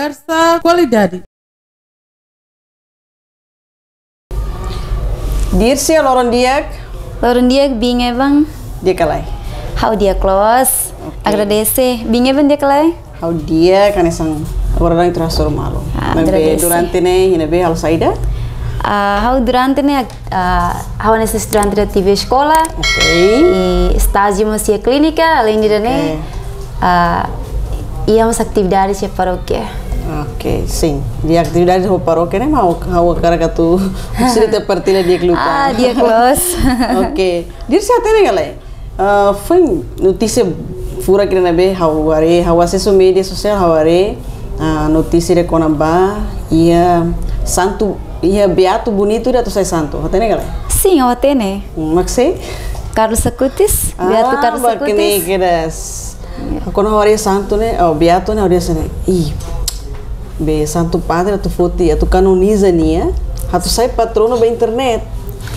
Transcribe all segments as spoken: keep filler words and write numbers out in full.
Konversa kualidade. Dircia, loron di'ak. Loron di'ak, bin Evan. Di'ak ka lae? Ha'u di'ak loos. Oke. Agradese. Bin Evan di'ak ka lae? Ha'u di'ak, hanesan agora daudaun ita hasoru malu. Ah, maibé agradese. Durante ne'e, iha ne'ebé halo saida? Ah, ha'u durante ne'e, ah, ha'u hanesan estudante da T V eskola. Oke. I estájiu mós iha klínika, além de ne'e, oke, ah, iha mós atividade iha parókia. Oke, sin. Iha atividade iha parókia ne'e, maun, ha'u hakarak atu sira ita partilla di'ak liután. Ah, di'ak loos. Oke. Dircia, hatene ka lae? Ah, foin notísia furak ida ne'ebé ha'u haree, ha'u asesu média sosiál ha'u haree, ah, notísia ida kona-ba iha santu, iha beatu bonitu ida atu sai santu. Hatene ka lae? Sin, ha'u hatene. Hmm, mak sé? Carlos Acutis, beatu Carlos Acutis. Ah, mak ne'e kedas. Kuandu ha'u haree santu ne'e, oh, beatu ne'e, ha'u dehan hanesan ne'e: Ih, be Santu Padre atu foti, atu kanoniza nia, atu sai patronu ba internet.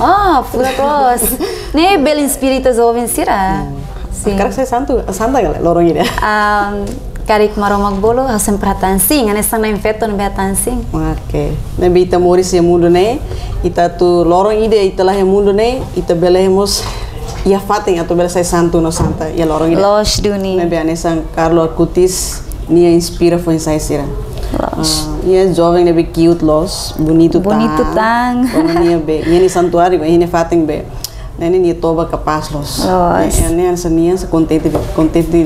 Ah, furak loos. Ne'e bele inspira ita joven sira. Hmm. Sin. Hakarak sai santu, santa ka lae, loron ida? Am, karik Maromak bolu, ha'u sempre hatán sin, hanesan na'in-feton ne'ebé hatán sin. Oke. Ne'ebé ita moris iha mundu ne'e, ita atu loron ida ita laiha iha mundu ne'e, ita bele mós iha fatin atu bele sai santu no santa iha loron ida. Loos duni. Ne'ebé hanesan Carlos Acutis, nia inspira foin-sa'e sira. Loos. Ah, nia joven ne'ebé cute loos, bonitu tan. Bonitu tan. Kuandu nia be, nia iha nia santuáriu, iha nia fatin be, ne'e nia toba kapás loos. Loos. Ne'e, ne'e hanesan nia hanesan kontente, kontente.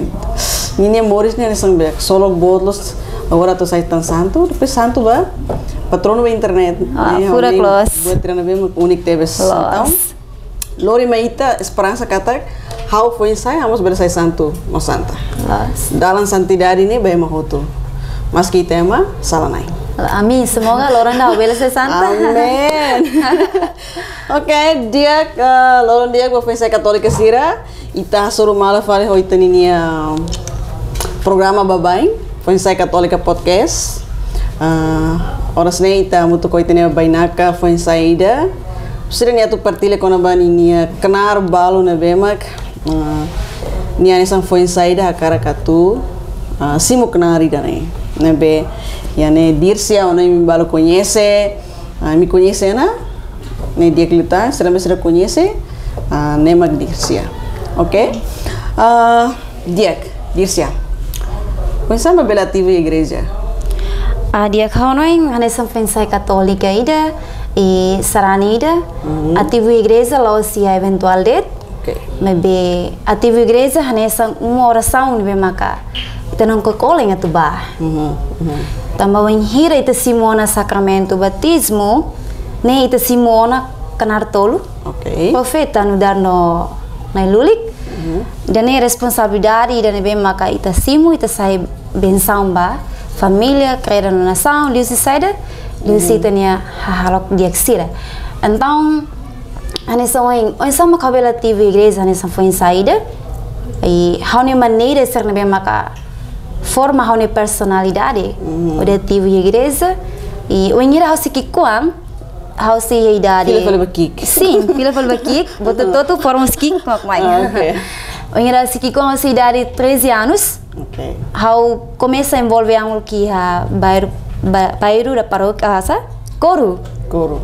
Nia, nia moris ne'e hanesan be, solok boot loos, agora atu sai tan santu, depois santu ba patronu ba internet. Ah, ne'e, furak loos. Buat ida ne'ebé úniku tebes. Loos. Entaun, lori mai ita esperansa katak ha'u foin-sa'e, ha'u mós bele sai santu no santa. Loos. Dalan santidade ne'e ba ema hotu. Maski ita ema sala-na'in. Amin. Semoga loron ida ha'u bele sai santa. Amin. Oke, di'ak, eh, loron di'ak ba foin-sa'e Katólika sira. Ita hasoru malu fali ho ita-nia programa baibain, Foin-sa'e Katólika Podcast. Ah, oras ne'e ita hamutuk ho ita-nia bainaka foin-sa'e ida. Sira nia atu partilla kona-ba ninia knaar balu ne'ebé mak, ah, nia hanesan foin-sa'e ida hakarak atu, ah, simu knaar ida-ne'e. Ne'ebé, iha ne'e Dircia, ha'u-nia imi balu koñese, ah, imi koñese ona, ne'e di'ak liután, sira ne'ebé seidauk koñese, ah, ne'e mak Dircia. Oke? Ah, di'ak, Dircia. Oinsá mak bele ativu iha igreja? Ah, di'ak, ha'u hanoin hanesan foin-sa'e Katólika ida, i sarani ida, Mhm. ativu iha igreja la'ós iha eventuál de'it. Oke. Maibé ativu iha igreja hanesan uma orasaun ne'ebé maka ita nunka kolen atu bá. Mhm, mhm. Tanba wainhira ita simu ona sakramentu batizmu, ne'e ita simu ona knaar tolu. Oke. Profeta, nu'udar no na'i-lulik. Mhm. Ida-ne'e responsabilidade ida ne'ebé maka ita simu, ita sai bensaun ba família, kredu no nasaun, liuhusi saida, liuhusi Mhm. ita-nia hahalok di'ak sira. Entaun, hanesan oin, oinsá mak ha'u bele ativu iha igreja hanesan foin-sa'e ida. I ha'u-nia maneira sira ne'ebé maka forma ha'u-nia personalidade. Mhm. Hodi ativu iha igreja. I wainhira ha'u sei ki'ikoan, ha'u sei iha idade Fila fali ba ki'ik. Sin, fila fali ba ki'ik. Buat hotu-hotu forma husi ki'ik mak mai. Ah, oke. Wainhira ha'u sei ki'ikoan, ha'u sei iha idade treze anos. Oke. Ha'u komesa envolve an uluk iha bairru, ba-, bairru da parókia, ah, sá? Koru. Koru.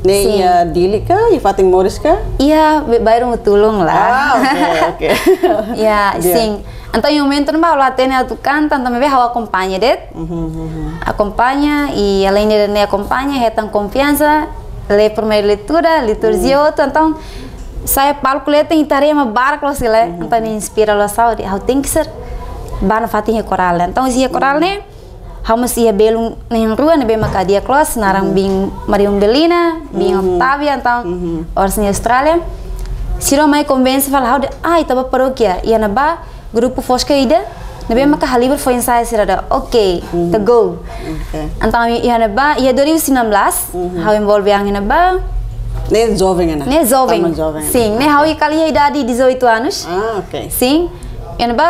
Ne'e Sin. iha Dili ka, iha fatin moris ka? Iha be-, bairru Mutulun lah. Ah, oke, oke. Ya, Di'ak. Sin. Entaun iha momentu ne'ebá ha'u la hatene atu kanta, entaun maibé ha'u akompaña de'it. Mhm, mhm. Akompaña, i além de ne'e akompaña, hetan konfiansa, lee primeira leitura, liturjia Mhm. hotu, entaun sai palku leten ita haree ema barak loos sira. Mhm. Entaun ne'e inspira loos ha'u dehan ha'u tenke ser bá nafatin iha korál. Entaun iha korál ne'e, ha'u mós iha belun na'in-rua ne'ebé maka di'ak loos, naran Mhm. bin Maria Umbelina, bin Mhm. Octavia, entaun Mhm. oras iha Austrália. Sira mai konvense fali ha'u dehan, ah, ita bá parókia, iha ne'ebá grupu fósika ida ne'ebé Mhm. maka halibur foin-sa'e sira dehan, oke, Mhm. ita go. Oke. Entaun iha ne'ebá, iha dua ribu sembilan belas, Mhm. ha'u envolve an iha ne'ebá. Ne'e joven ona? Ne'e joven. Tama joven. Sin, ne'e ha'u Oke. iha kali iha idade dezoito anos. Ah, oke. Sin, iha ne'ebá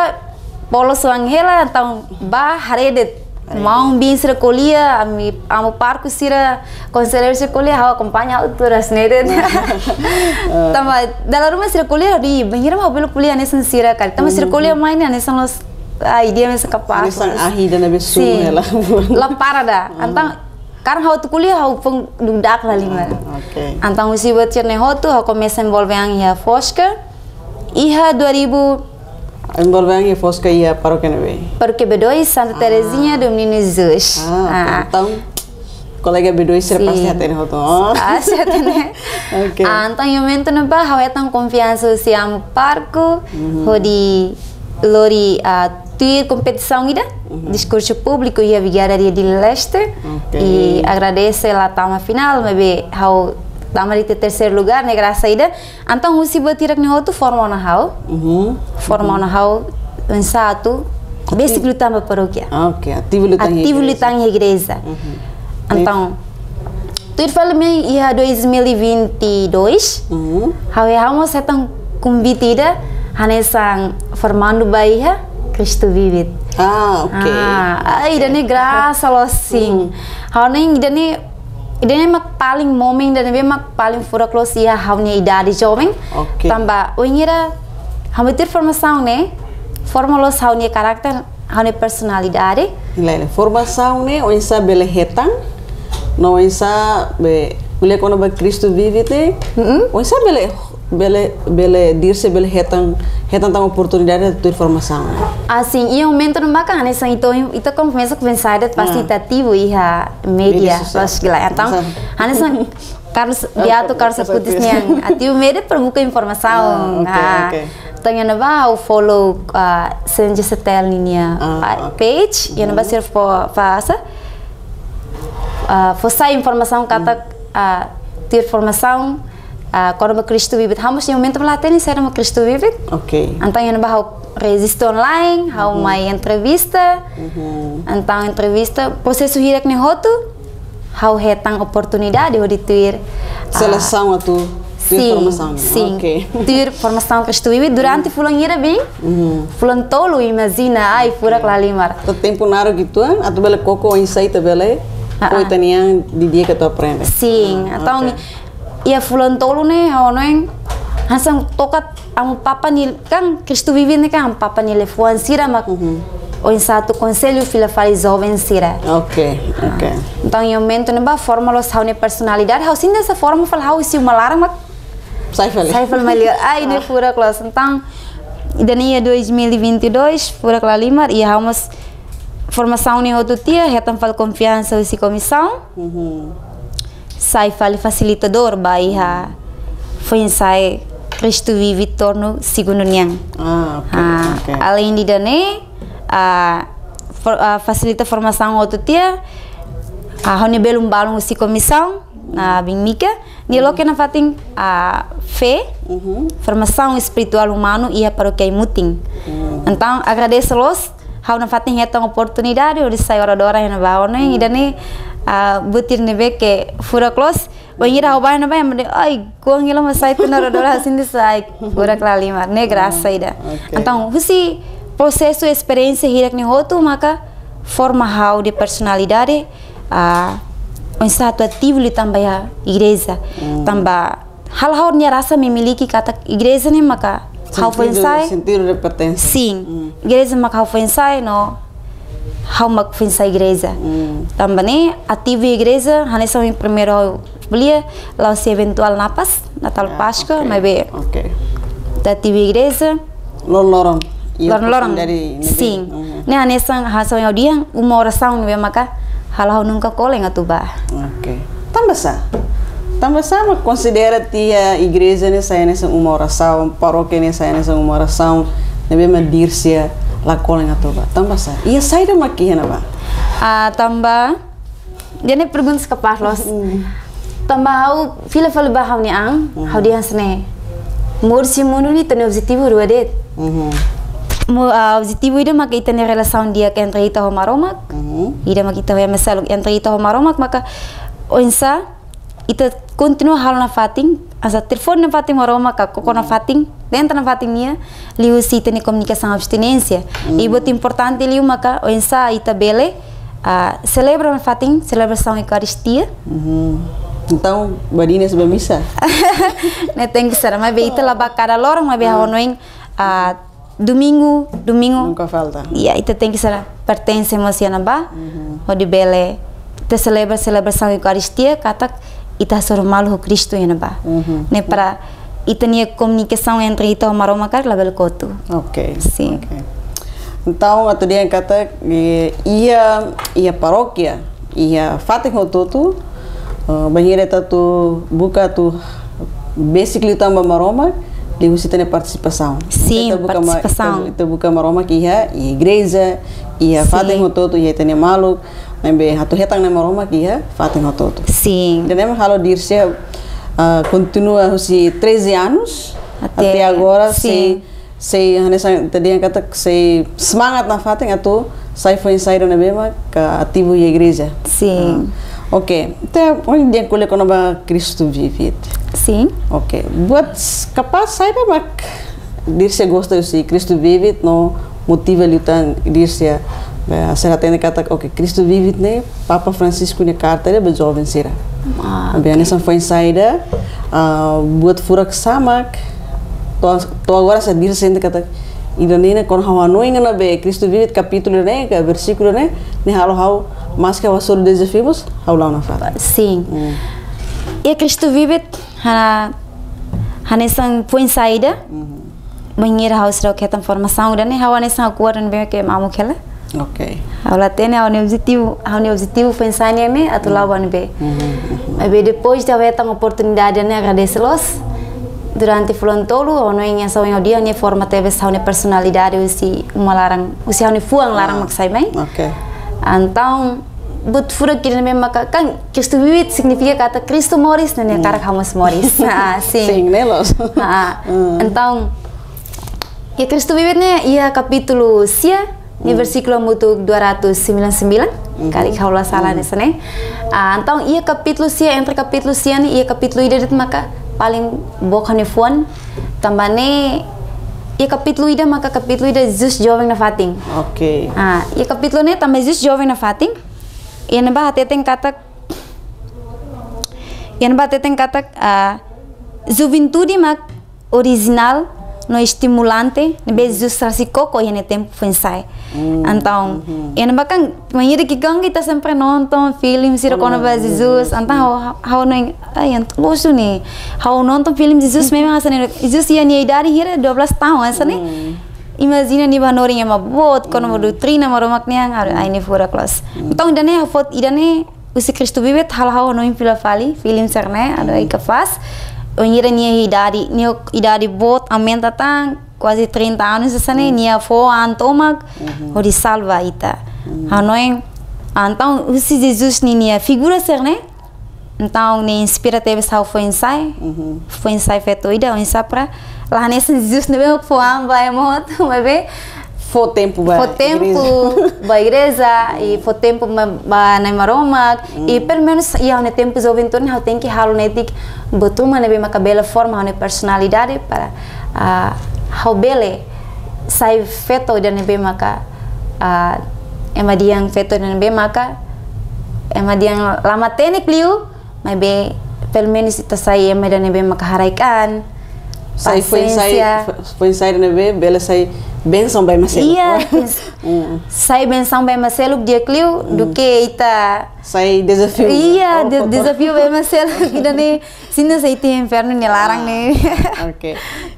polos oan hela, entaun bá haree de'it. Haree de'it. Maun-bin sira ko'alia, ami, amu pároku sira, konselleiru sira ko'alia, ha'u akompaña ha'u turas ne'e de'it. Ah. Tanba dala ruma sira ko'alia, dehan bainhira mak ha'u bele ko'alia hanesan sira karik. Tanba sira Mhm. ko'alia mai ne'e hanesan loos Ai, dia mesmo capaz. Hanesan ahi ida ne'ebé sunu. Sin. Hela. La para ida. Ah. Entaun, karena ha'u atu ko'alia, ha'u foun dudak la lima. Ah, oke. Entaun, husi buat sira-ne'e hotu, ha'u komesa envolve an iha Fosca. Iha dua ribu. Envolve an iha Fosca iha parókia ne'ebé? Parókia B dois, Santa Terezinha do Menino Jesus. Ah, oke. Ah. Entaun, kolega B dois sira pasti hatene hotu. Oh. Ah, sira hatene. Oke. Ah, entaun, iha momentu ne'ebá, ha'u hetan konfiansa husi amu pároku, hodi lori, ah, tuir kompetisaun ida, diskursu públiku iha Vigília Dia de Leste. Oke. I agradese la tama finál, maibé ha'u tama iha terseiru lugar, ne'e grasa ida. Entaun, husi buat hirak-ne'e hotu forma ona ha'u. Forma ona ha'u oinsá atu besik liután ba parókia. Oke, ativu liután iha igreja. Ativu liután iha igreja. Entaun, tuir fali mai iha dois mil e vinte e dois, ha'u, ha'u mós hetan konvite ida, hanesan formandu ba iha Cristo Vivit. Ah, oke. Ah, ai, ida-ne'e grasa loos sin. Ha'u hanoin ida-ne'e, ida-ne'e mak paling momen, ida-ne'e mak paling furak loos iha ha'u-nia idade joven. Oke. Tanba, wainhira ha'u tuir formasaun ne'e, forma loos ha'u-nia karakter, ha'u-nia personalidade. Lae, lae. Formasaun ne'e, oinsá bele hetan, no oinsá be, ko'alia kona-ba Cristo Vivit ne'e, oinsá bele, bele, bele dirse, bele hetan, hetan tan oportunidade atu tuir formasaun ne'e. Ah, sin, iha momentu ne'ebá kan, hanesan ita, ita komesa ku pensar, pasti ita ativu iha média, média sosiál. Pas gila. Entaun, hanesan Carlos, Beato Carlos Acutis nian ativu média para buka informasaun. Ah, oke, oke. Entaun iha ne'ebá ha'u follow, ah, C N J C T L ninia page, iha ne'ebá sira fó, fó, ah, fó sai informasaun katak, ah, tuir formasaun, ah, kona-ba Cristo Vivit. Ha'u mós iha momentu ne'ebá la hatene saida mak Cristo Vivit. Oke. Entaun iha ne'ebá ha'u rejista online, ha'u mai entrevista. Entaun entrevista, prosesu hirak-ne'e hotu, ha'u hetan oportunidade hodi tuir, ah, selesaun atu tuir formasaun. Sin, sin. Oke. Tuir formasaun Cristo Vivit durante fulan hira, bem? Fulan tolu, imajina, ai, furak la halimar. Entaun tempu naruk uitoan, atu bele koko oinsá ita bele, ah, ah, koko ita-nian didi'ak atu aprende. Sin, ah, entaun, oke. Iha fulan tolu ne'e, ha'u hanoin, hanesan tokat Amu Papa nia, kan Cristo Vivit ne'e kan Amu Papa nia liafuan sira mak, mhm, oinsá atu konsellu fila fali joven sira. Oke, oke. Entaun, iha momentu ne'ebá forma loos ha'u-nia personalidade, ha'u sente hanesan forma fali ha'u husi uma laran mak sai fali. Sai fali mai li'ur. Ai, ne'e furak loos. Entaun, ida-ne'e iha dois mil e vinte e dois, furak la halimar, i ha'u mós formasaun ne'e hotu tiha, hetan fali konfiansa husi komisaun. Mhm. Sai fali fasilitadór ba iha foin-sa'e Cristo Vivit Torno Segundu nian. Ah, oke, ah, oke. Além de ida-ne'e, ah, for-, ah, fasilita formasaun hotu tiha, ah, ha'u-nia belun balun husi komisaun, ah, biin Mika, nia loke nafatin, ah, fé, mhm, formasaun espirituál umanu iha parókia Aimutin. Hmm. Entaun, agradese loos, ha'u nafatin hetan oportunidade hodi sai oradora iha ne'ebá, ne'e, hmm, ida-ne'e, ah, buat ida ne'ebé ke furak loos, bainhira ha'u bá iha ne'ebá, ha'u dehan, ai, kuandu ha'u la sai tiha ona oradora, ha'u sente hanesan furak la halimar, ne'e grasa ida. Oke. Entaun, husi prosesu esperiénsia hirak ne'e hotu, maka forma ha'u-nia personalidade, ah, oinsá atu ativu liután ba iha igreja. Hmm. Tanba halo ha'u-nia rasa memiliki katak igreja ne'e maka ha'u foin-sa'e. Sentido, sentido de pertença. Sin. Mm. Igreja maka ha'u foin-sa'e no ha'u mak foin-sa'e igreja. Mm. Tanba ne'e ativu igreja, hanesan primeiru ha'u ko'alia, la'ós eventuál Napas, Natal, ah, Páskua, oke, maibé. Oke. Ita ativu igreja. Loron-loron. Loron-loron. Dari sin. Mhm. Ne'e hanesan, hanesan ha'u dehan, uma orasaun ne'ebé maka halo ha'u nunka kolen atu bá. Oke. Tanba sá? Tanba sá mak konsidera tiha igreja ne'e sai hanesan uma orasaun, parókia ne'e sai hanesan uma orasaun, ne'ebé mak dirse la kolen atu bá? Tanba sá? Iha saida mak iha ne'ebá? Ah, tanba ida-ne'e pergunta kapás loos. Mm. Tanba ha'u fila fali ba ha'u-nia an, mm, ha'u dehan hanesan ne'e. Moris iha mundu ne'e ita-nia objetivu rua de'it. Mhm. Mo-, ah, objetivu ida maka ita-nia relasaun di'ak entre ita ho Maromak. Mhm. Ida maka ita ho ema seluk entre ita ho Maromak maka oinsá ita kontinua halo nafatin, hanesan telefone nafatin Maromak ka koko nafatin, tenta nafatin nia, liuhusi ita-nia komunikasaun abstinénsia. Hmm. I buat importante liu maka oinsá ita bele, ah, selebra nafatin, selebrasaun Eukaristia. Mhm. Entaun, badinas ba misa? Ne'e tenke ser, maibé ita la bá kada loron, maibé, ah, ha'u hanoin, ah, domingu, domingu. Nunka falta. Ya, ita tenke ser pertense mós iha ne'ebá. Hodi bele ita selebra selebrasaun Eukaristia, katak ita hasoru malu ho Kristu iha ne'ebá. Ne'e para ita-nia komunikasaun entre ita ho Maromak karik labele kotu. Ok. Sin. Ok. Entaun, atu dehan katak, eh, iha, iha parókia, iha fatin hotu-hotu, eh, bainhira ita atu buka atu besik liután ba Maromak, liuhusi ita-nia partisipasaun. Sin, ita buka ma-, partisipasaun. Ita, ita buka Maromak iha, iha igreja, iha fatin hotu-hotu, iha ita-nia maluk, ne'ebé atu hetan Na'i Maromak iha fatin hotu-hotu. Sin. Ida-ne'e mak halo Dircia, ah, kontinua husi treze anos, até, até agora, sin, sei, sei, hanesan ita dehan katak sei semangat nafatin atu sai foin-sa'e ida ne'ebé mak ativu iha igreja. Sin. Ah, ok. Entaun, ohin dehan ko'alia kona-ba Kristu Vivit. Sin. Ok. Buat s-, kapás saida mak Dircia gosta husi Kristu Vivit no motiva liután Dircia, eh, sira hatene katak, ok, Kristu Vivit ne'e Papa Francisco nia karta ida ba joven sira. Ah, ok. Ne'ebé hanesan foin-sa'e ida, ah, buat furak sá mak to'o, to'o agora sá Dircia sente katak ida-ne'e ne'e kuandu ha'u hanoin ona be Kristu Vivit kapítulu ne'e, ka versíkulu ne'e, ne'e halo ha'u, maske ha'u hasoru dezafiu mós, ha'u la'o nafatin. Sin. Hmm. Iha Kristu Vivit, ha-, hanesan foin-sa'e ida, bainhira ha'u seidauk hetan formasaun ida-ne'e, ha'u hanesan ha'u kuat ne'ebé ke mamuk hela. Ok. Ha'u la hatene ha'u-nia objetivu, ha'u-nia objetivu foin-sa'e ne'e atu la'o ba ne'ebé. Maibé depois de ha'u hetan oportunidade ne'e, agradese loos. Durante fulan tolu, ha'u hanoin hanesan ha'u dehan ne'e forma tebes ha'u-nia personalidade husi uma laran, husi ha'u-nia fuan laran mak sai mai. Ok. Entaun, buat furak ida ne'ebé maka, kan, Kristu Vivit signifika katak Kristu moris, ne'e hakarak ha'u mós moris. Ah, sin. Sin, ne'e loos. Ah, entaun, iha Kristu Vivit ne'e, iha kapítulu sia, ne'e versíkulu hamutuk dua ratus sembilan puluh sembilan, karik ha'u la sala hanesan ne'e. Ah, entaun, iha kapítulu sia, entre kapítulu sia ne'e, iha kapítulu ida de'it maka paling book ha'u-nia fuan, tanba ne'e, iha kapítulu ida maka kapítulu ida Jesus joven nafatin. Ok. Ah, iha kapítulu ne'e tanba Jesus joven nafatin. Iha ne'ebá hateten katak, iha ne'ebá hateten katak, ah, juventude mak orijinál no estimulante ne'ebé Jesus rasik koko iha nia tempu foin-sa'e. Entaun, iha ne'ebá kan, maioria ki'ikoan ita sempre nonton filme sira kona-ba Jesus. Entaun, ha'u, ha'u hanoin, ai, entaun loos ne'e. Ha'u nonton filme Jesus memang hanesan ne'e, Jesus iha nia idade hira dua belas tahun, hanesan ne'e. Imajina nia bá hanorin ema boot, kona-ba doutrina Maromak nian, ai, ne'e furak loos. Entaun, ida-ne'e ha'u foti, ida-ne'e husi Kristu Vivit halo ha'u hanoin fila fali, filme sira-ne'e, aduh, ai kapás. Bainhira nia idade, nia idade boot, aumenta tan, kuaze trinta anos hanesan ne'e, nia fó an tomak hodi salva ita. Ha'u hanoin, entaun, husi Jesus ninia figura sira-ne'e, entaun, ne'e inspira tebes ha'u foin-sa'e, foin-sa'e feto ida, oinsá para, la hanesan Jesus ne'ebé fó an ba ema hotu, maibé, fó tempu ba, fó tempu igreja, ba igreja, i fó tempu ba, ba Na'i Maromak, i pelumenus iha ha'u-nia tempu juventude ne'e ha'u tenke halo netik buat ruma ne'ebé maka bele forma ha'u-nia personalidade para, ah, ha'u bele sai feto ida ne'ebé maka, ah, ema dehan feto ida ne'ebé maka, ema dehan la matenek liu, maibé pelumenus ita sai ema ida ne'ebé maka haraik an, sai foin-sa'e, pasiénsia. Fo-, foin-sa'e ida ne'ebé bele sai bensaun ba ema seluk. Iya, sai bensaun ba ema seluk di'ak liu, duké ita sai dezafiu. Iya, oh, de-, dezafiu ba ema seluk. Ida-ne'e, sini sai iha infernu nia laran ne'e. Ah, ok.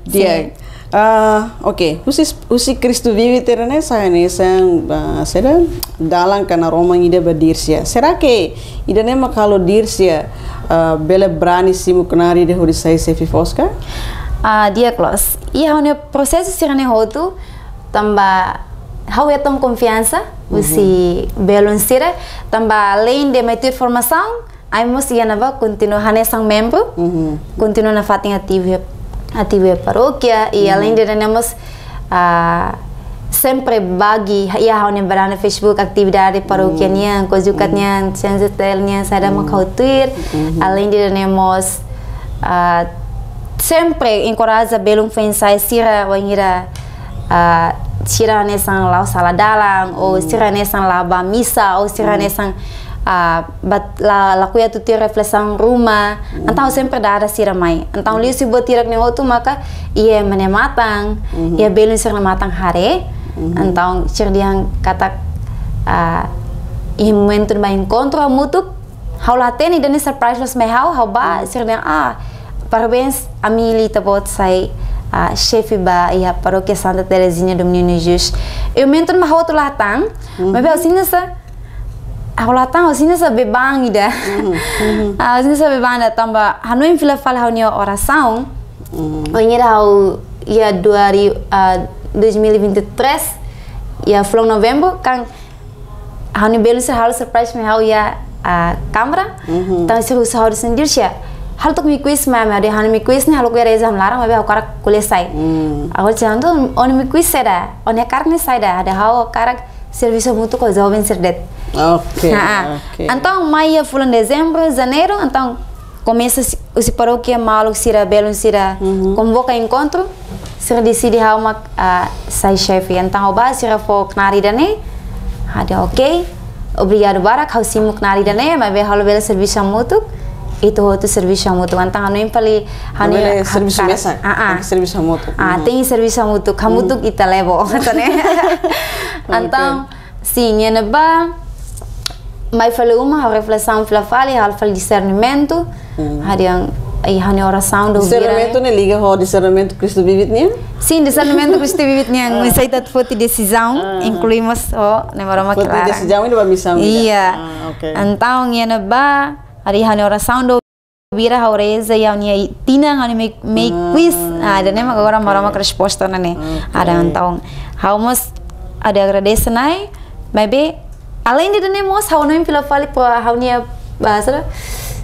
Di'ak. Ah, ok. Husi, husi Kristu Vivit ida-ne'e sai hanesan, ah, saida, dalan ka naroman ida ba Dircia. Será que ida-ne'e mak halo Dircia, ah, bele brani simu knaar ida hodi sai xefe fosca? Ah, di'ak loos. Iha ha'u-nia prosesu sira-ne'e hotu, tanba ha'u hetan konfiansa husi belun sira, tanba aleinde mai tuir formasaun, ai mós iha ne'ebá kontinua hanesan membru, kontinua nafatin ativu iha, ativu iha parókia, i aleinde ida-ne'e mós, ah, sempre bagi iha ha'u-nia beranda Facebook atividade parókia nian, Kojukat nian, São José nian, saida mak ha'u tuir, aleinde ida-ne'e mós, ah, sempre enkoraja belun foin-sa'e sira, wainhira, ah, sira hanesan la'o sala dalan, ou sira hanesan la bá misa, ou sira hanesan ah, bat la, lakohi atu tira reflesaun ruma. Entaun sempre dada sira mai. Entaun liuhusi buat hirak-ne'e hotu maka iha ema nia matan, iha belun sira-nia matan haree. Entaun sira dehan katak, ah, iha momentu ba enkontru hamutuk, ha'u la hatene, ida-ne'e surprise loos mai ha'u, ha'u bá, sira dehan, ah, parabéns, ami hili ita-boot sai, ah, xefe ba iha Parókia Santa Terezinha do Menino Jesus. Iha momentu ne'ebá ha'u atu la hatán, maibé ha'u sente sa, ha'u la hatán, ha'u sente sa beban ida. Ah, ha'u sente sa beban ida tanba ha'u hanoin fila fali ha'u-nia orasaun. Bainhira ha'u iha dua ri-, ah, dois mil e vinte e três, iha fulan Novembru, kan ha'u-nia belun sira halo surprise mai ha'u iha, ah, Câmara. Entaun sira husu ha'u dehan, Dircia, halo took mi quiz mai, ha'u dehan ha'u-nia quiz ne'e halo ko'alia reza iha laran, maibé ha'u hakarak ko'alia sai. Ha'u dehan, entaun ó-nia quiz saida, ó-nia hakarak ne'e saida, ha'u dehan ha'u hakarak servisu hamutuk ho joven sira de'it. Oke, oke. Entaun mai iha fulan Dezembru, Janeiru, entaun komesa si-, husi parókia maluk sira, belun sira konvoka enkontru, sira deside ha'u mak, ah, sai xefe. Entaun ha'u bá, sira fó knaar ida-ne'e, ha'u dehan oke, obrigadu barak, ha'u simu knaar ida-ne'e, maibé ha'u labele servisu hamutuk, ita hotu servisu hamutuk. Entaun ha'u hanoin fali, ha'u-nia labele servisu hakarak mesak, ah, ah, tenke servisu hamutuk. Ah, tenke servisu hamutuk, hamutuk ita lebo, entaun ne'e. Entaun, sin, iha ne'ebá, mai fali uma, ha'u reflesaun fila fali, ha'u fali disernimentu, ha'u dehan, ai, ha'u-nia orasaun do vira, disernimentu ne'e liga ho disernimentu Christus Vivit nian? Sin, disernimentu Christus Vivit nian, mesak atu foti desizaun, inklui mós ho, ne'e Maromak foti klaran. Desizaun ida ba misaun ida. Iya. Ah, oke. Entaun, iha ne'ebá, ha'u dehan ha'u-nia orasaun do vira, ha'u reza iha ha'u-nia i-, tinan, ha'u-nia meik, meik quiz. Ah, ida-ne'e mak agora Maromak resposta ona ne'e. Oke. Ha'u dehan entaun, ha'u mós ha'u agradese Na'i, maibé aleinde ida-ne'e mós ha'u hanoin fila fali para ha'u-nia, ah, saida,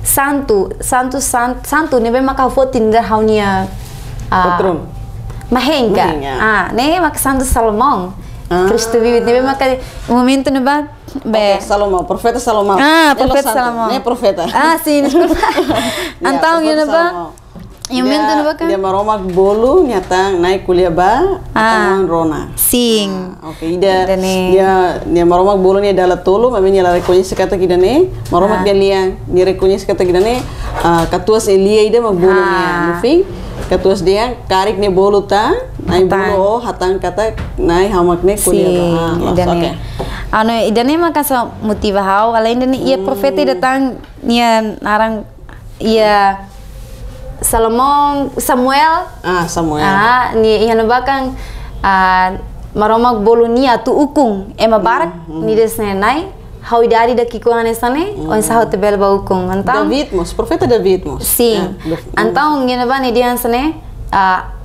santu, santu, san-, santu ne'ebé maka ha'u foti nu'udar ha'u-nia, ah, patron. Mahenka. Mahenka. Ah, ne'e maka Santu Salomão. Ah. Christus Vivit ne'ebé maka momentu ne'ebá, be. Oke, Salomão, Profeta Salomão. Ah, ne'e Profeta Santu, Salomão. Ne'e profeta. Ah, sin, deskulpa. Ya, entaun, Profeta iha ne'ebá, Salomão. Iha momentu ne'ebá kan? Ida Maromak bolu nia hatán Na'i ko'alia ba, ah, ita-nia oan rona. Sin. Ah, oke, ida, ida-ne'e. Ida, ida Maromak bolu nia dala tolu, maibé nia la rekoñese katak ida-ne'e Maromak nia lian, nia rekoñese katak ida-ne'e, ah, katuas Elia ida mak bolu nia. Ah. No fin, katuas dehan, karik ne'e bolu tan, Na'i bolu ó, hatán katak Na'i hamak ne'e ko'alia ba. Sin, ah, loos, ida-ne'e. Oke. Anu, ida-ne'e maka sa motiva ha'u, aleinde ne'e iha profeta ida tan nia naran iha Salomão, Samuel. Ah, Samuel. Ah, nia iha ne'ebá kan, ah, Maromak bolu nia atu ukun ema barak, nia dehan Na'i, ha'u idade ida ki'ikoan hanesan ne'e, oinsá ha'u atu bele bá ukun. Entaun David mós, profeta David mós. Sin. Ya, Dav-, entaun, iha ne'ebá nia dehan hanesan ne'e, ah,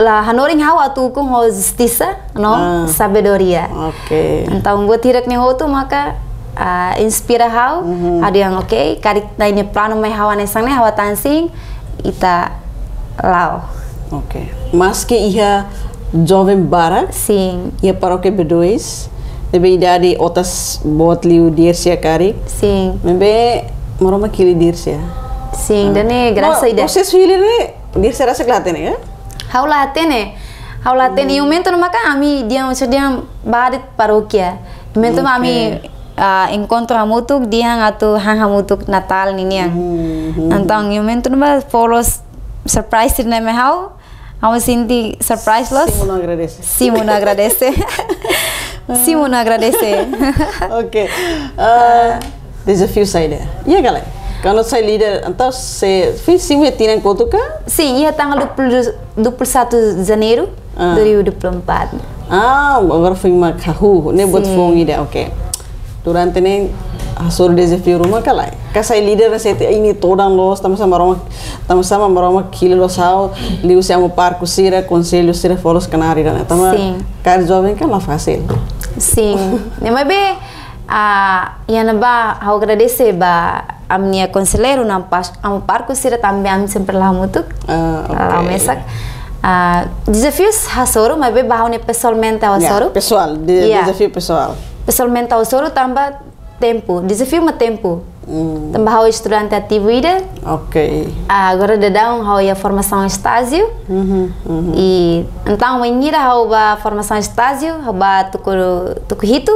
la hanorin ha'u atu ukun ho justisa, no sabedoria. Oke. Entaun, buat hirak-ne'e hotu maka, ah, inspira ha'u, ha'u dehan, oke, karik Na'i nia planu mai ha'u hanesan ne'e, ha'u hatán sin, ita la'o. Oke. Maski iha joven barak, sin, iha Parókia B dois, ne'ebé idade otas boot liu Dircia karik. Sin. Maibé Maromak hili Dircia. Sin, ah, ida-ne'e grasa ida. Prosesu hili ne'e, Dircia rasik la hatene, ya? Ha'u la hatene. Ha'u la hatene. Iha momentu ne'ebá kan ami dehan, maksudnya, bá de'it parókia. Momentu ne'ebá ami, ah, enkontru hamutuk, dehan atu han hamutuk Natál ninian. Entaun, iha momentu ne'ebá fó loos surprise ne'e mai ha'u. Ha'u sente surprise loos. Simu no agradese. Simu no agradese. Simu no agradese. Oke. Ah, dezafiu saida? Iha ka lae? Kuandu sai líder, entaun se, foin simu iha tinan kotuk ka? Sin, iha tanggal dua puluh, dua puluh satu Janeiru, ah, dua ribu dua puluh empat. Ah, agora foin mak hahú, ne'e buat foun ida, oke. Durante ne'e hasoru dezafiu ruma ka lae? Ka sai líder ne'e sente, imi todan loos, tanba sá Maromak, tanba sá Maromak hili loos ha'u, liuhusi Amu Parku sira, konsellu sira fó loos knaar ida-ne'e. Tanba kaer joven kan la fasil. Sin. Ne'e maibé, ah, iha ne'ebá ha'u agradese ba ami-nia konselleiru no Amu Pas-, Amu Parku sira tanba ami sempre la'o hamutuk. Ah, oke. La'o mesak. Ah, dezafiu hasoru, maibé ba ha'u-nia pesoalmente ha'u hasoru. Ya, pesoál, de-, dezafiu pesoál. Pesoalmente ha'u hasoru tanba tempu, dezafiu mak tempu. Hmm. Tanba ha'u estudante ativu ida. Oke. Ah, agora daudaun ha'u iha formasaun estájiu. Mhm, mhm. I entaun, bainhira ha'u bá formasaun estájiu, ha'u bá tuku, tuku hitu,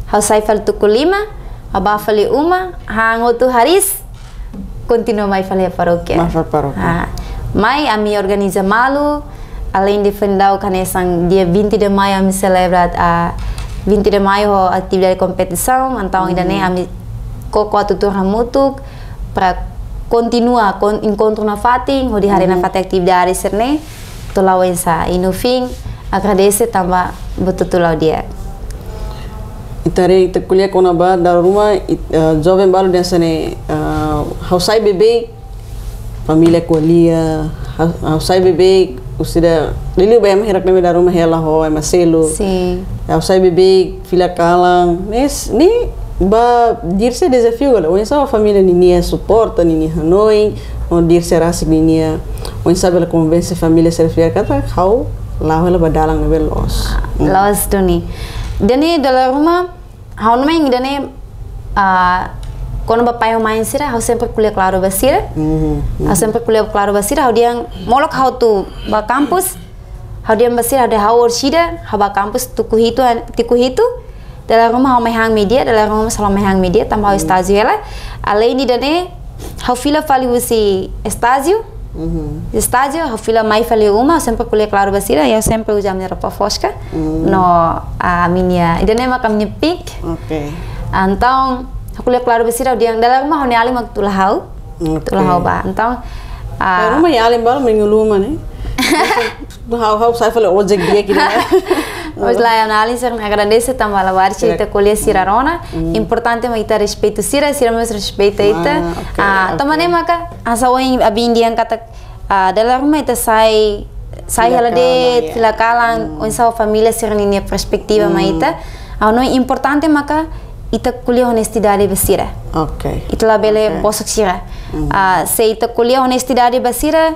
ha'u sai fali tuku lima, Bá fali uma, han hotu hariis, kontinua mai fali parókia. Mai fali parókia. Ah, mai ami organiza malu, além de fendau kanesan dia vinte de maio ami selebra, ah, vinte de maio ho atividade kompetisaun, entaun ida-ne'e ami koko atu tuur hamutuk para kontinua kon-, enkontru nafatin, hodi haree nafatin atividade sira-ne'e, to'o la oinsá. I no fim, agradese tanba buat hotu la'o di'ak. Ita haree, ita ko'alia kona-ba dala ruma, it-, eh, joven balu dehan hanesan ne'e, eh, ha'u sai beibeik, família ko'alia, ha-, ha'u sai beibeik, orsida, liuliu ba ema hirak ne'ebé dala ruma hela ho ema seluk. Sin. Ha'u sai beibeik, fila kalan, ne'e s-, ne'e ba diri sira dezafiu ka lae, oinsá família ninia suporta, ninia hanoin, no diri sira rasik ninia, oinsá bele konvense família sira fiar katak ha'u la'o hela ba dalan ne'ebé loos. Hmm. Loos duni. Ida-ne'e dala ruma, ha'u hanoin ida-ne'e, ah, kona-ba pai ho mãe sira, ha'u sempre ko'alia klaru ba sira. Mhm, mhm. Ha'u sempre ko'alia klaru ba sira, ha'u dehan molok ha'u atu ba kampus, ha'u dehan ba sira, ha'u dehan ha'u orsida, ha'u ba kampus tuku hitu, an-, tuku hitu, dala ruma ha'u mai han media, dala ruma sala mai han media, tanba ha'u estájiu hela. Além de ida-ne'e, ha'u fila fali husi estájiu, Mhm. estájiu, ha'u fila mai fali uma, ha'u sempre ko'alia klaru ba sira, ha'u sempre uza ami-nia roupa fosca, no, ah, ami-nia, ida-ne'e maka ami-nia pick. Oke. Entaun, ha'u ko'alia klaru ba sira, ha'u dehan dala ruma ha'u-nia alin mak tula ha'u, Oke. tula ha'u ba. Entaun, ah, Dala ruma iha alin balu menguluma ne'e. Ha'u, ha'u sai fali ojek di'ak ida. Mas la, ha'u-nia alin sira-ne'e agradese tanba labarik Sira. ita ko'alia sira rona. Hmm. Importante mak ita respeitu sira, sira mós respeita ita. Ah, oke, Ah, oke. tanba ne'e maka, hanesan ohin abin dehan katak, ah, dala ruma ita sai, sai Fila hela kalan, de'it, ya. fila kalan, Hmm. oinsá família sira-ninia perspetiva mai Hmm. ita. Ha'u hanoin importante maka ita ko'alia onestidade ba sira. Oke. Ita labele Oke. bosok sira. Hmm. Ah, se ita ko'alia onestidade ba sira,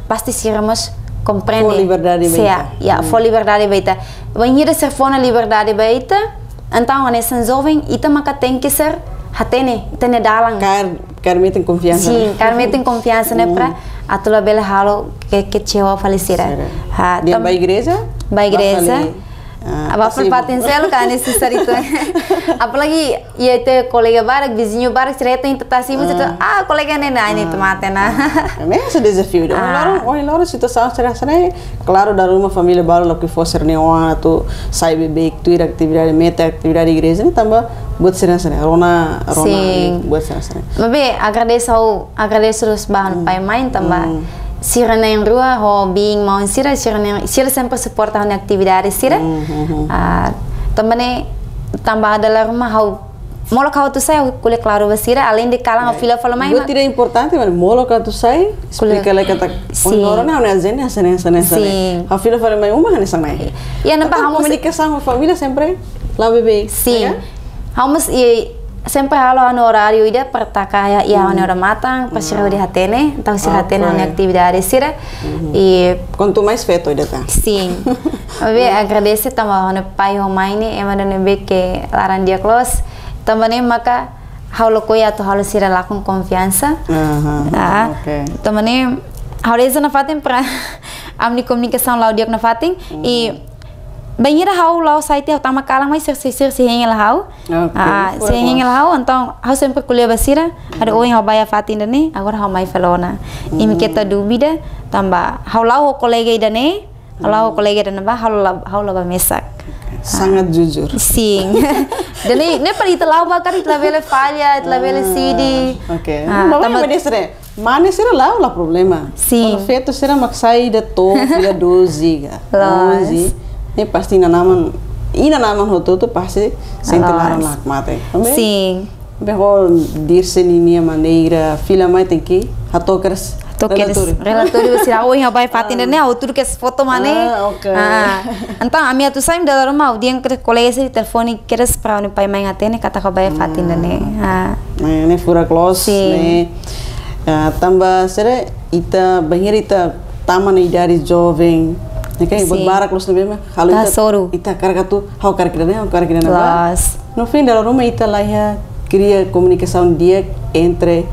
pasti sira mós komprende. Fó liberdade ba Sea, ita. ya, Hmm. fó liberdade ba ita. Bainhira sira fó ona liberdade ba ita, entaun hanesan joven, ita maka tenke ser hatene, hatene dalan. Kaer, kaer metin konfiansa, Sin, ne'e? kaer metin konfiansa, ne'e, Hmm. para atu labele halo ke, kecewa fali sira. Sira. Ha, Dehan tam-, ba igreja? Ba Ba igreja. fali, ah, Ba fali pasibu. fatin seluk ka nesesáriu. Apalagi iha ita kolega barak, viziñu barak, sira hetan ita tasi, mas ita, Ah. ah, kolega ne'e, ne'e, ne'e, Ah. ita mate ona. Ah, ne'e hanesan dezafiu ida. Ohin Ah. loron, ohin loron situasaun sira hanesan ne'e, klaru, dala ruma família balu lakohi fó sira-nia oan atu sai beibeik, tuir atividade, metin atividade igreja, ne'e tanba buat sira hanesan ne'e, rona, rona Sin. buat sira hanesan ne'e. Maibé, agradese ha'u, agradese terus ba ha'u-nia Hmm. pai mãe, tanba Hmm. sira na'in-rua, ho biin maun sira, sira na'in, sira sempre suporta ha'u-nia atividade sira. Hmm, hmm, hmm. Ah, tanba ne'e, tanba dala ruma ha'u, molok ha'u atu sai, ha'u ko'alia klaru ba sira, além de kalan ha'u Baik. fila fali mai, Buat ma- ida importante, mano, molok atu sai, Ko'alia esplika lai katak, Sin. ohin loron ha'u-nia ajenda hanesan ne'e, hanesan ne'e, hanesan ne'e. Sin. Ha'u fila fali mai uma hanesan ne'e. Ya, ne'ebé Entaun ha'u mós komunikasaun ho família sempre la'o beibeik, Sin. ya kan? Ha'u mós, i, sempre halo ha'u-nia oráriu ida para taka iha, iha ha'u-nia Hmm. odamatan, para sira Hmm. hodi hatene, entaun sira hatene Oke. ha'u-nia atividade sira. Mhm. I Kuantu mais feto ida tan. Sin. Maibé agradese tanba ha'u-nia pai ho mãe ne'e, ema ida ne'ebé ke laran di'ak loos. Tanba ne'e maka ha'u lakohi atu halo sira lakon konfiansa. Aha, Ah, oke. Tanba ne'e ha'u reza nafatin para ami-nia komunikasaun la'o di'ak nafatin. I bainhira ha'u la'o sai tiha, ha'u tama kalan mai, sira, sira, sira sei hein hela ha'u. Oke, Ah, furak sei hein hela loos. ha'u, entaun ha'u sempre ko'alia ba sira, ha'u dehan ohin ha'u bá iha fatin ida-ne'e, agora ha'u mai fali ona. Imi keta dúvida, tanba ha'u la'o ho kolega ida-ne'e, ha'u la'o ho kolega ida-ne'ebá, ha'u la, ha'u la bá mesak. Sangat jujur. Sin. Ida-ne'e, ne'e para ita la'o ba karik ita labele falla, ita labele Ah, sidi. oke. Ah, Mane tanba mane sira, mane sira la'o la problema. Sin. Kuandu feto sira mak sai ida to'o, fila doze ka, Loos. onze. Ne'e pasti inan-aman, inan-aman hotu-hotu pasti sente Loos. laran lakmate. Tanba Sin. be ho diri sira-nia maneira, fila mai tenke hato'o kedas Hato'o kedas relatóriu. relatóriu sira, ohin ha'u bá iha fatin Ah. ida-ne'e, ha'u hatudu kedas foto mane. Ah, oke. Ah. Entaun, ami atu sai dala ruma, ha'u dehan kedas kolega sira telefone kedas para ha'u-nia pai mãe hatene katak ha'u bá iha fatin ida-ne'e. Ah. Ne'e, ne'e furak loos, Sin. ne'e. Ah, tanba sira ita, bainhira ita tama iha idade joven, ne'e kan, buat Sin. barak loos ne'ebé mak halo Ita ita, hasoru. ita hakarak atu, ha'u hakarak ida-ne'e, ha'u hakarak ida-ne'ebá. Loos. No fim, dala ruma ita la iha kria komunikasaun di'ak entre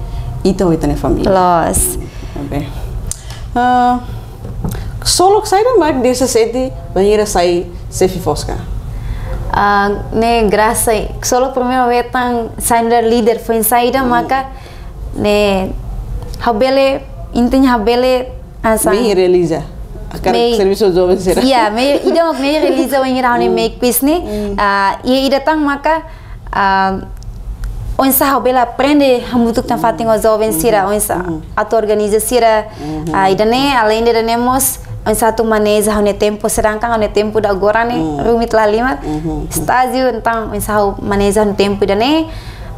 ita ho ita-nia família. Loos. Oke. Ah, ksolok saida mak dezasete bainhira sai xefe fosca? Ah, ne'e grasa, solo primeiru hetan sai nu'udar líder foin-sa'e ida maka ne'e ha'u bele, intinya ha'u bele, ah, sa- Mehi realiza. Hakarak servisu joven sira. Iya, mehi, ida mak mehi realiza wainhira ha'u-nia mehi kuis ne'e. Ah, iha ida tan maka, ah, oinsá ha'u bele aprende hamutuk tan fatin ho joven sira, oinsá atu organiza sira. Ah, ida-ne'e, alende ida-ne'e mós, oinsá atu maneja ha'u-nia tempu, sedangkan ha'u-nia tempu ida agora ne'e rumit lahalimar. Estájiu, entaun oinsá ha'u maneja ha'u-nia tempu ida-ne'e.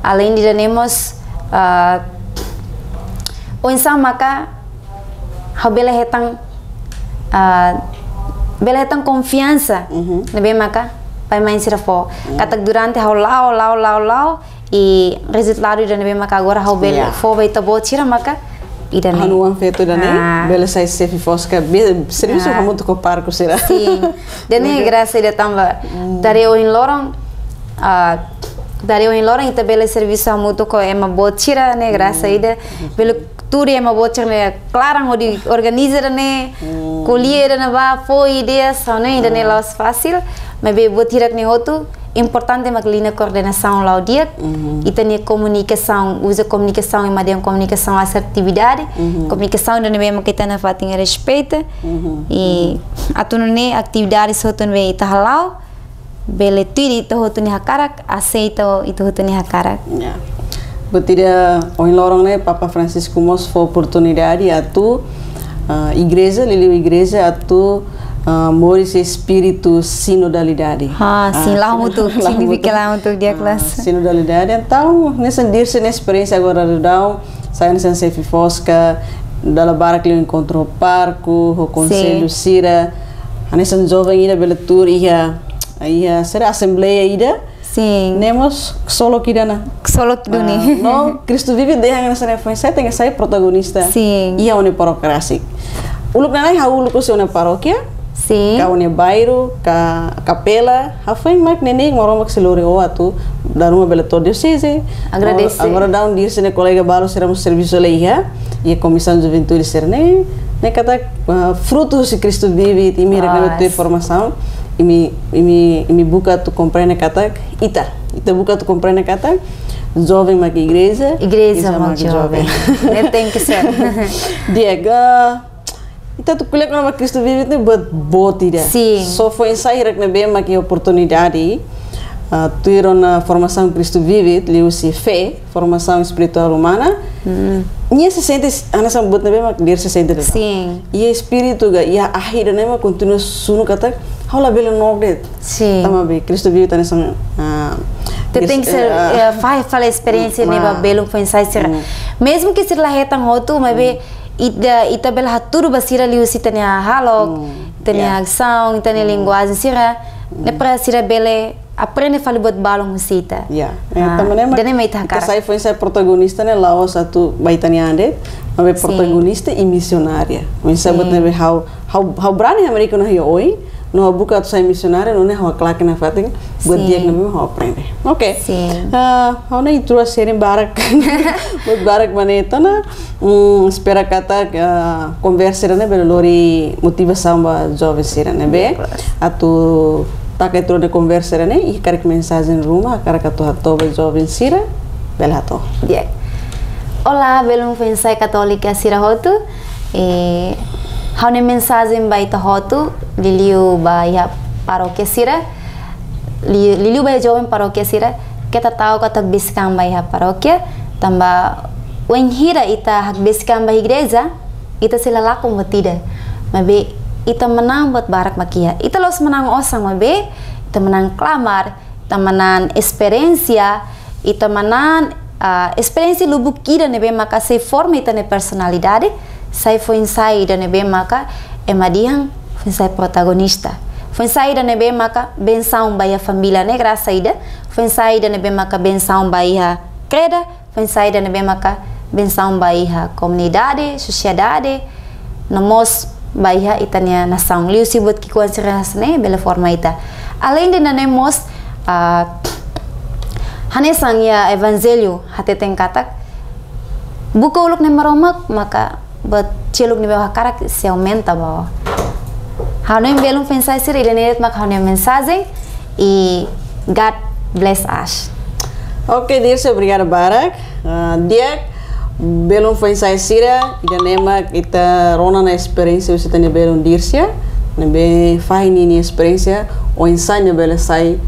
Alende ida-ne'e mós, ah, oinsá maka ha'u bele hetan, ah, bele hetan konfiansa ne'ebé maka pai-mãe sira fó. Katak durante ha'u la'o, la'o, la'o, la'o, i rezultadu ida ne'ebé maka agora ha'u bele fó ba ita-boot sira maka ida-ne'e. Ha'u-nia oan feto ida-ne'e bele sai xefe Fosca, be-, servisu hamutuk ho pároku sira. Sin. Ida-ne'e grasa ida tanba dari ohin loron, ah, dari ohin loron ita bele servisu hamutuk ho ema boot sira ne'e grasa ida. Bele tuur ema boot sira ne'e klaran hodi organiza ida-ne'e, ko'alia ida-ne'ebá, fó ideias, ha'u hanoin ida-ne'e la'ós fasil, maibé buat hirak-ne'e hotu importante mak liña koordenasaun la'o di'ak, ita-nia komunikasaun, uza komunikasaun, ema dehan komunikasaun asertividade, komunikasaun ida ne'ebé mak ita nafatin respeita, i atu nune'e atividades hotu ne'ebé ita hala'o, bele tuir ita hotu nia hakarak, aseita ita hotu nia hakarak. Ya. Buat ida ohin loron ne'e Papa Francisco mós fó oportunidade atu, ah, igreja, liuliu igreja atu, ah, moris espíritu sinodalidade. Ah, sin, la'o hamutuk, signifika la'o hamutuk di'ak. Ah, sinodalidade. Entaun, hanesan Dirce nia esperiénsia agora daudaun, sai hanesan xefe Fosca, dala barak liu enkontru ho pároku, ho konsellu sira, hanesan joven ida bele tuur iha, iha sira asembleia ida. Sin. Ne'e mós ksolok ida ona. Ksolok duni. Ah, no, Cristo Vive dehan hanesan ne'e foin-sa'e tenke sai protagonista. Sin. Iha ó-nia parókia rasik. Uluk nanain ha'u uluk husi ó-nia parókia. Sin. Ka ó-nia bairru, ka kapela, hafoin mak neineik Maromak sei lori ó atu dala ruma bele to'o dioseze. Agradese. Agora daudaun Dirce nia kolega balu sira mós servisu hela iha, iha Komisaun Juventude sira-ne'e, ne'e katak, ah, frutu husi Cristo Vive, imi hirak-ne'ebé tuir formasaun, imi, imi, imi buka atu komprende katak ita, ita buka atu komprende katak joven mak igreja, igreja mak joven. Ne'e tenke ser. Di'ak, ah, ita atu ko'alia kona-ba Cristo Vive ne'e buat boot ida. Sin. Só foin-sa'e hirak-ne'ebé mak iha oportunidade, ah, tuir ona formasaun Cristo Vive, liuhusi fé, formasaun espirituál umana. Nia sei sente hanesan buat ne'ebé mak Dirce sente de'it. Sin. Iha espíritu ka, iha ahi ida-ne'e mak kontinua sunu katak, ha'u labele nonook de'it. Sin. Tanba be, Cristo Vive hanesan, ah, ita tenke ser, ah, eh, fahe fali esperiénsia ne'e ba belun foin-sa'e sira. Mezmu ke sira la hetan hotu, maibé ita, ita bele hatudu ba sira liuhusi ita-nia hahalok, ita-nia asaun, ita-nia linguajen sira, ne'e para sira bele aprende fali buat balun husi ita. Ya. Eh, ah, tanba ne'e mak ida-ne'e mak ita hakarak. Ita sai foin-sa'e protagonista ne'e la'ós atu ba ita-nia an de'it, maibé protagonista i misionária. Foin-sa'e buat ne'ebé ha'u, ha'u, ha'u brani hamriik ona iha oin, no ha'u buka atu sai misionária, nune'e ha'u haklaken nafatin buat di'ak ne'ebé ha'u aprende. Oke. Sin. Ah, ha'u hanoin ita rua sering barak. Buat barak mak ne'e de'it ona. Hmm, espera katak, ah, konversa ida-ne'e bele lori motivasaun ba joven sira ne'ebé atu taka ita rua nia konversa ida-ne'e, i karik mensajen ruma hakarak atu hato'o ba joven sira, bele hato'o. Di'ak. Olá, belun foin-sa'e Katólika sira hotu. Eh, ha'u-nia mensajen ba ita hotu, liuliu ba iha parókia sira, li-, liuliu ba iha joven parókia sira, keta ta'uk atu hakbesik an ba iha parókia, tanba wainhira ita hakbesik an ba igreja, ita sei la lakon buat ida. Maibé ita manán buat barak mak iha. Ita la'ós manán osan maibé, ita manán klamar, ita manán esperiénsia, ita manán, ah, esperiénsia lubuk ida ne'ebé maka sei forma ita-nia personalidade, sai foin-sa'e ida ne'ebé maka ema dehan foin-sa'e protagonista. Foin-sa'e ida ne'ebé maka bensaun ba iha família ne'e grasa ida, foin-sa'e ida ne'ebé maka bensaun ba iha kreda, foin-sa'e ida ne'ebé maka bensaun ba iha komunidade, sosiedade, no mós ba iha ita-nia nasaun. Liuhusi buat ki'ikoan sira hanesan ne'e bele forma ita. Alende ida-ne'e mós, ah, hanesan iha evanjellu hateten katak, buka uluk Nai Maromak, maka buat seluk ne'ebé ó hakarak sei aumenta ba ó. Ha'u hanoin belun foin-sa'e sira, ida-ne'e de'it maka ha'u-nia mensajen, i God bless us. Oke, Dirce, obrigada barak. Ah, di'ak, belun foin-sa'e sira, ida-ne'e mak ita rona ona esperiénsia husi ita-nia belun Dirce, ne'ebé fahe ninia esperiénsia oinsá nia bele sai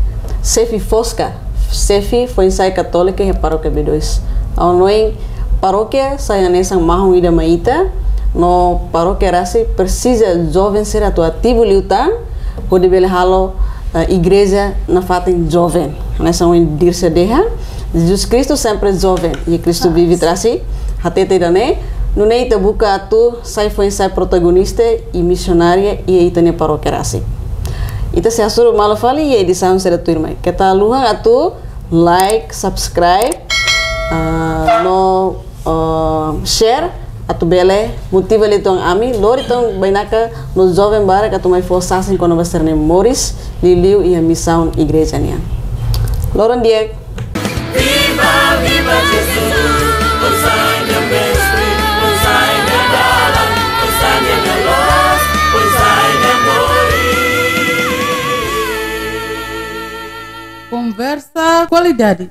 xefe Fosca, xefe foin-sa'e Katólika iha Parókia B dois. Ha'u-nia parókia sai hanesan mahon ida mai ita, no parókia rasik presiza joven sira atu ativu liután, hodi bele halo, eh, igreja nafatin joven. Hanesan ohin Dirce dehan, Jesus Kristu sempre joven, i Kristu vive, rasik hatete ida-ne'e, nune'e ita buka atu sai foin-sa'e protagonista i misionária iha ita-nia parókia rasik. Ita sei hasoru malu fali iha edisaun sira tuirmai. Keta haluha atu like, subscribe, ah, no, ah, share, atu bele motiva liután ami, lori tan bainaka no joven barak atu mai fó sasin kona-ba sira-nia moris, liuliu iha misaun igreja nian. Loron di'ak. Viva, viva Jesus, foin-sa'e nia mestre, foin-sa'e nia dalan, foin-sa'e nia loloos, foin-sa'e nia moris. Konversa kualidade.